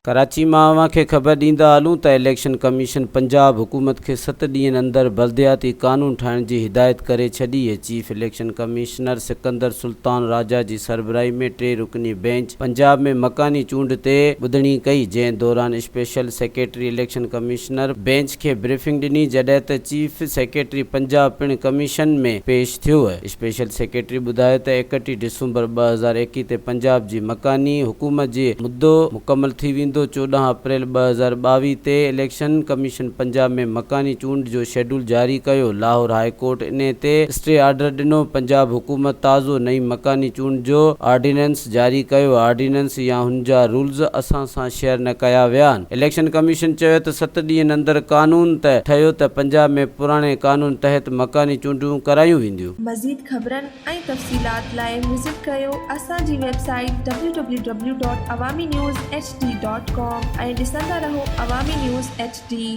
ڪراچي مان اوهان کي خبر ڏيندا هلون ته اليڪشن ڪميشن پنجاب حڪومت کي ست ڏينهن اندر بلدياتي قانون ٺاهڻ جي هدايت ڪري ڇڏي. Chief election commissioner Sikandar Sultan Raja جي سربراهي ۾ ٽي رڪني بينچ پنجاب ۾ مڪاني چونڊ تي ٻڌڻي ڪئي، جنهن دوران special secretary election commissioner bench کي بريفنگ ڏني، جڏهن ته چيف سيڪريٽري پنجاب پڻ ڪميشن ۾ پيش ٿيو. اسپيشل سيڪريٽري ٻڌايو ته 31 ڊسمبر 2021 تي پنجاب جي مڪاني حڪومت جي مدو مڪمل ٿي ويندو، 14 اپريل 2022 تي اليڪشن ڪميشن پنجاب ۾ مڪاني چونڊ جو شيڊول جاري ڪيو، لاهور هاء ڪورٽ انهي تي اسٽي آرڊر ڏنو، پنجاب حڪومت تازو نئين مڪاني چونڊ جو آرڊيننس جاري ڪيو، آرڊيننس يا هن جا رولز اسان سان شيئر نه ڪيا ويا آهن. اليڪشن ڪميشن چيو ته ست ڏينهن اندر قانون ته ٺهيو ته پنجاب ۾ پراڻي قانون تحت مڪاني چونڊون ڪرايون وينديون. مزيد خبرن ۽ تفصيلات لاء وزٽ ڪريو اسان جي website W W W dot Awami news H D dot com ۽ ڏسندا رهو عوامي نيوز ايڇ ڊي.